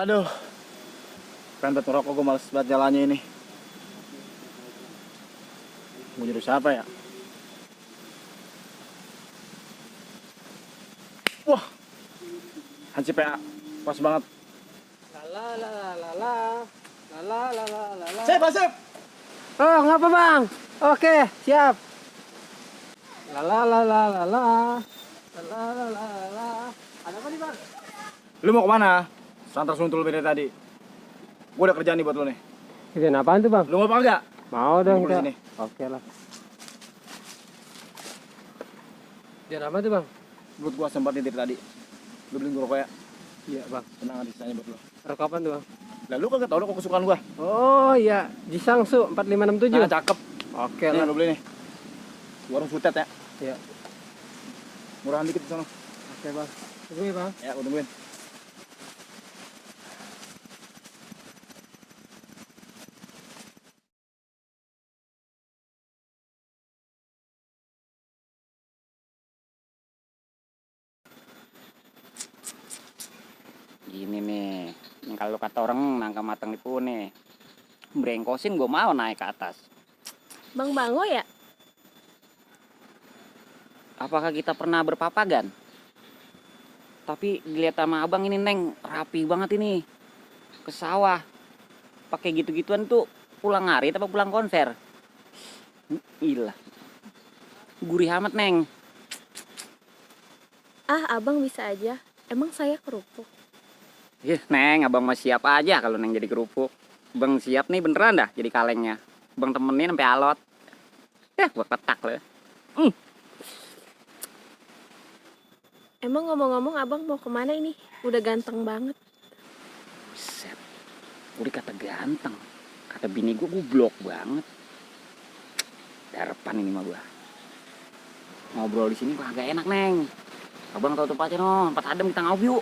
Aduh, pengen banget ngerokok, gue males banget jalannya ini. Mau nyuruh siapa ya? Wah, Hansip PA, pas banget. Sip, Hansip! Oh, ngapa bang? Oke, siap. Ada apa nih bang? Lu mau kemana? Santar suntul beda tadi. Gue udah kerjaan nih buat lu nih. Kerjaan apaan tuh bang? Lu mau apa enggak? Mau dong Kumpul kita. sini. Oke lah. Kerjaan apa tuh bang? Buat gua sempat nih dari tadi. Lu beliin gua rokok ya? Iya bang. Tenang aja sisanya buat lu. Rokok apaan tuh bang? Lah lu kagak tau rokok kesukaan gua. Oh iya, Jisangsu 4567. Nah, cakep. Oke Nih lah. lu beli nih. Warung Sutet ya. Iya. Murahan dikit di sana. Oke bang. Tunggu ya bang. Ya, gua tungguin. Gini nih, kalau kata orang nangka matang itu nih, brengkosin gue mau naik ke atas. Bang Bango ya? Apakah kita pernah berpapagan? Tapi dilihat sama abang ini Neng, rapi banget ini. Ke sawah, pakai gitu-gituan tuh pulang ngarit apa pulang konser? Gila, gurih amat Neng. Ah, abang bisa aja. Emang saya kerupuk. Ih, Neng, abang mah siap aja kalau Neng jadi kerupuk. Bang siap nih beneran dah jadi kalengnya. Bang temenin sampai alot. Gua ketak loh. Emang ngomong-ngomong abang mau kemana ini? Udah ganteng banget. Buset, udah kata ganteng. Kata bini gue goblok banget. Darpan ini mah gua. Ngobrol di sini agak enak Neng. Abang tahu tempatnya no, tempat adem kita ngobrol yuk.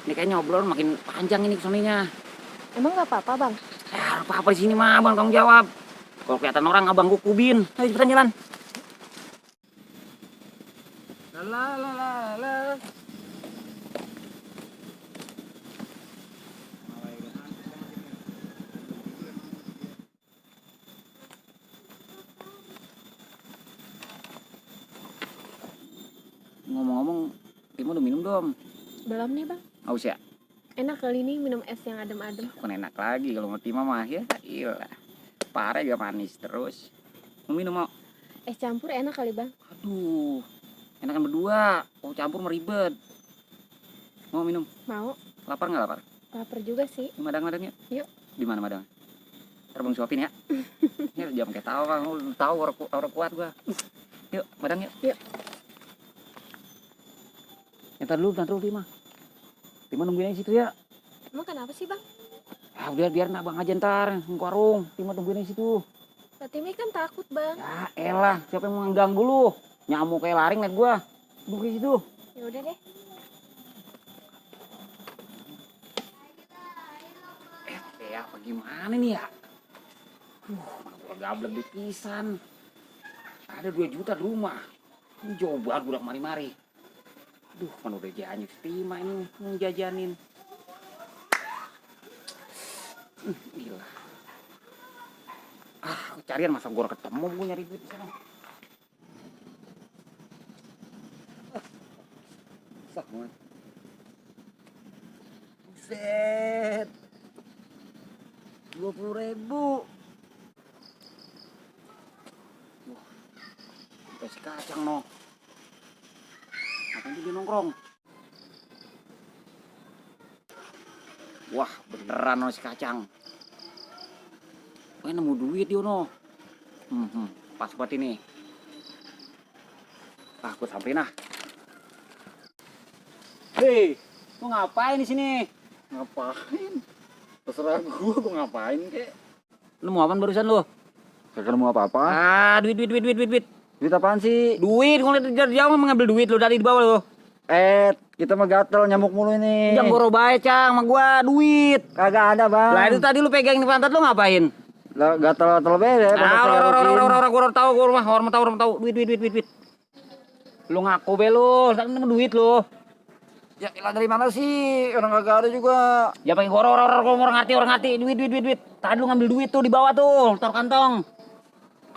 Ini kayaknya ngobrol makin panjang ini kesoninya. Emang gak apa-apa bang? Ya apa-apa di sini mah abang tanggung jawab. Kalau kelihatan orang abang gue kubin. Ayo cepetan jalan. Ngomong-ngomong, Timo udah minum dong. Belum nih bang. Haus ya? Enak kali ini minum es yang adem-adem. Bukan enak lagi kalau mau Timo mah ya. Iyalah. Parah juga manis terus. Mau minum mau? Es campur enak kali bang. Aduh, enakan berdua. Oh campur mah ribet. Mau minum? Mau? Lapar nggak lapar? Lapar juga sih. Di madang-madang yuk. Yuk. Di mana madang? Terbang suapin ya. Ya jangan kayak tahu bang. Lu tahu orang kuat gua. Yuk madang yuk. Yuk. Ntar dulu Timo. Timo nungguin aja situ ya. Emang kenapa sih bang? Ah udah biar abang aja ntar ke warung. Timo tungguin aja situ. Fatime kan takut bang. Ya elah, siapa yang mau mengganggu lu? Nyamuk kayak laring liat gua. Duduk di situ. Ya udah deh. Apa gimana nih ya? Gua gablek di pisan. Ada 2 juta di rumah. Ini jauh banget budak mari-mari. Aduh, mana udah janji terima ini mau jajanin. Gila. Ah, carian masa gua ketemu gua nyari duit di sana. Sak banget. Buset. 20.000. Wah, kasih kacang no. Ngapain dia nongkrong? Wah, beneran no si kacang. Wah, nemu duit dia no. Pas buat ini. Ah, gue samperin ah. Hei, lu ngapain di sini? Ngapain? Terserah gua ngapain kek. Lu mau apaan barusan lu? Kagak mau apa-apa. Ah, duit. Duit apaan sih? Duit, kalau dari jauh mengambil duit lu dari di bawah lu. Kita mah gatel nyamuk mulu ini. Jam boro bae, Cang, sama gua duit. Kagak ada, Bang. Lah itu tadi lu pegang di pantat lu ngapain? Lah gatel-gatel beda. Orang gua tahu. Duit. Lu ngaku be lu, tadi nemu duit lu. Ya ilah dari mana sih? Orang kagak ada juga. Ya pakai orang ngerti. Duit. Tadi lu ngambil duit tuh di bawah tuh, taruh kantong.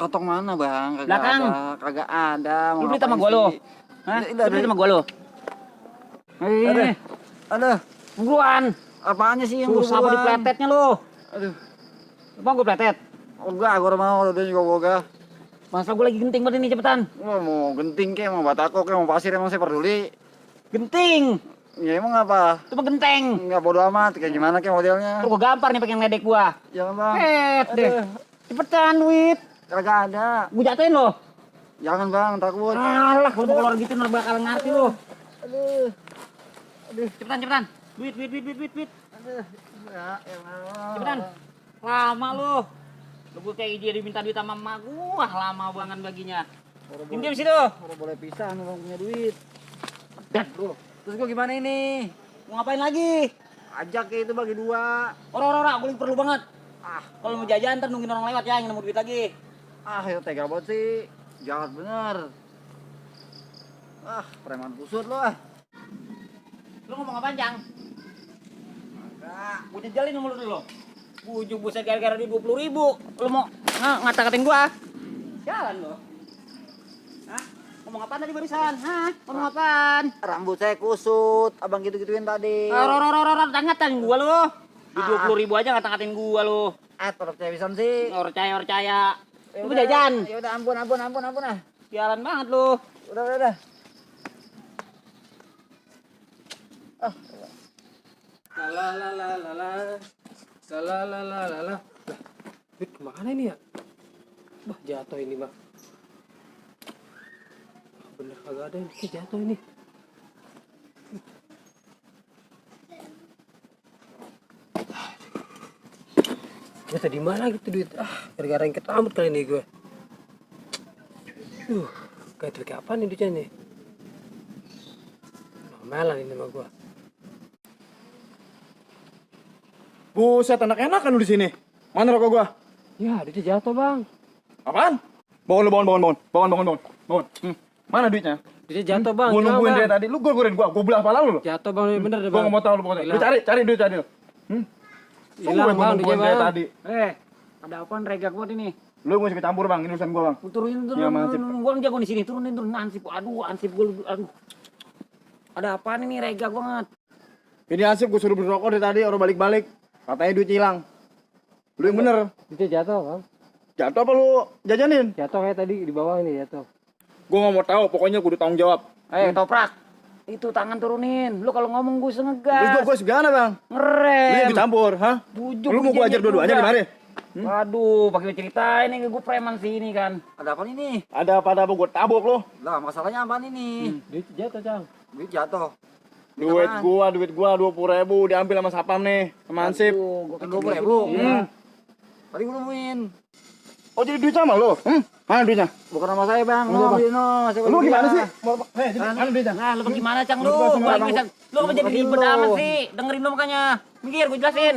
Kantong mana bang? Kagak Belakang. ada. Kagak ada. Lu Mau beli sama ngapain gua lo. sih? Hah? Ini Lu beli sama gua lo. Ada. Ada. Buruan. Apanya sih yang Susah apa buruan? dipletetnya lu? Aduh. Bang gua pletet. Enggak, gua udah mau. Udah juga boga. Masa gua lagi genting banget ini cepetan. Mau genting kek, mau batako kek, mau pasir emang saya peduli. Genting. Ya emang apa? Cuma genteng. Enggak bodo amat. Kayak gimana kek modelnya? Terus gua gampar nih pakai ngedek gua. Jangan bang. Deh. Cepetan duit. Kagak ada. Gua jatuhin lo. Jangan bang, takut. Alah, kalau mau keluar gitu ntar bakal ngerti lo. Aduh. Cepetan. Duit. Aduh. Ya, elah. Cepetan. Lama lo. Lu gua kayak dia diminta duit sama emak gua, lama banget baginya. Diam situ. Orang boleh pisah nih bang punya duit. Dan bro, Terus gua gimana ini? mau ngapain lagi? Ajak kayak itu bagi dua. Orang, gue perlu banget. Ah, Kalau mau jajan ntar nungguin orang lewat ya, yang nemu duit lagi. ya tega banget sih. Jahat bener. Preman kusut lo ah. Lu ngomong apaan, Cang? Enggak. Gue jajalin sama lu dulu. Bujuk buset gara-gara duit 20.000. Lu mau ngata-ngatain gua? Jalan lo. Hah? Ngomong apaan tadi barusan? Hah? Ngomong apaan? Rambut saya kusut, abang gitu-gituin tadi. Ngata-ngatain gua lu. Di 20.000 aja ngata-ngatain gua lu. Percaya pisan sih. Nggak percaya. Lu mau jajan? Ya udah ampun ah. Jalan banget lu. Udah. Lah. Duit kemana ini ya? Bah, jatuh ini, Bang. Bener kagak ada ini, jatuh ini. Jatuh di mana gitu duit? Gara-gara yang rambut kali ini gue. Kayak trik apa nih duitnya nih? Nomelan ini sama gue. Buset, enak-enak kan lu di sini. Mana rokok gua? Ya, duitnya jatuh, Bang. Apaan? Bangun. Mana duitnya? Duitnya jatuh, Bang. Gua nungguin Bang. dari tadi. Lu gol-golin gua belah pala lu. Jatuh, Bang. Bener deh, Gua Bang. nggak mau tahu lu pokoknya. Lu cari duit tadi lu. Hilang, Bang, duitnya, dari Bang. tadi. Ada apaan regak gua ini? Lu gua ikut campur, Bang. Ini urusan gua, Bang. Turunin. Ya, Mas. Gua jago di sini. Turunin. Ansip gua. Aduh. Ada apaan ini regak banget? Ini Asip gua suruh berrokok dari tadi, orang balik-balik. Katanya duit hilang. Lu yang bener. Duitnya jatuh, Bang. Jatuh apa lu jajanin? Jatuh kayak tadi di bawah ini jatuh. Gua nggak mau tahu, pokoknya gua udah tanggung jawab. Toprak. Itu tangan turunin. Lu kalau ngomong gue Terus sengegas. gua segana, Bang. Lu Ngerem. ikut campur, hah? Bujuk. Lu mau gua ajar dua-duanya di mana? Aduh, pakai cerita ini gue preman sih ini kan. Ada apa ini? Ada apa gua tabok lu. Lah masalahnya apa ini? Duit jatuh, Cang. Duit jatuh. Duit gua 20.000 diambil sama Sapam nih, sama Ansip. Bukan 20.000. Tadi gue nemuin. Oh jadi duit sama lo? Mana duitnya? Bukan nama saya bang. Apa? Lu gimana sih? Mana duitnya? Nah, lu gimana Cang lu? Lu sama Gua lagi abang. bisa. Lu apa jadi ribet amat sih? Dengerin lu makanya. Mikir, gue jelasin.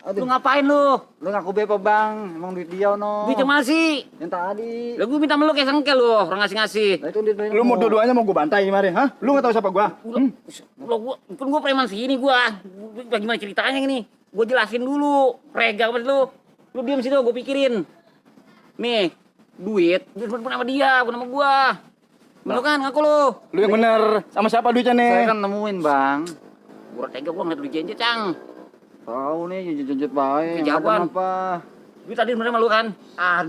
Lu ngapain lu? Lu ngaku bepo bang. Emang duit dia no. Duit yang mana sih? Yang tadi. Lah gue minta meluk kayak sengkel lu, orang ngasih-ngasih. Nah itu duit Lu mau dua-duanya mau gua bantai kemarin, hah? Lu enggak tahu siapa gua? Gua preman sini gua. Gimana ceritanya ini? Gua jelasin dulu. Rega banget lu. Lu diam situ, gua pikirin. Nih, duit bener sama dia, bukan sama gua. Lu kan ngaku lu. Lu yang bener. Sama siapa duitnya Saya nih? kan nemuin bang. Gua tega gua ngeliat duit janji, Cang. Tahu nih jenjet baik. Kejauhan. Apa? Duit tadi bener sama lu kan?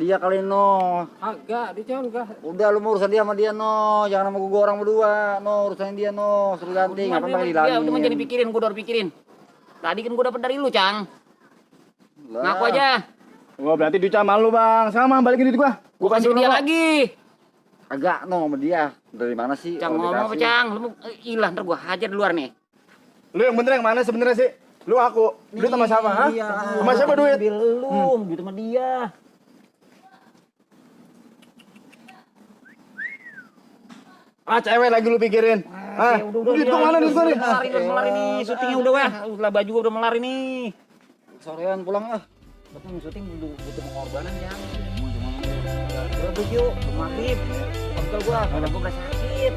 Dia kali no. Agak, duit jangan enggak. Udah lu mau urusan dia sama dia no. Jangan sama gua orang berdua. No urusan dia no. Suruh ganti. Ngapain pakai Ya, dilangin? udah menjadi pikirin, gua udah pikirin. Tadi kan gua dapet dari lu, Cang. Lah. Ngaku aja. Gua berarti duit sama lu, Bang. Sama balikin duit gua. Gua kasih dia lagi. Agak no sama dia. Dari mana sih? Cang Kalau ngomong apa, dikasih? Cang? Lu mau ilah ntar gua hajar di luar nih. Lu yang bener yang mana sebenarnya sih? Lu aku. Duit sama siapa, hah? Iya. Sama siapa duit? Belum, duit sama dia. Cewek lagi lu pikirin. Hah? Duit gua mana duit gua nih? Melar ini, syutingnya udah wah. Udah baju gua udah melar ini. Sorean pulang ah. Betul syuting butuh pengorbanan ya. Udah baju, maghrib. Pegel gua, badan gua udah sakit.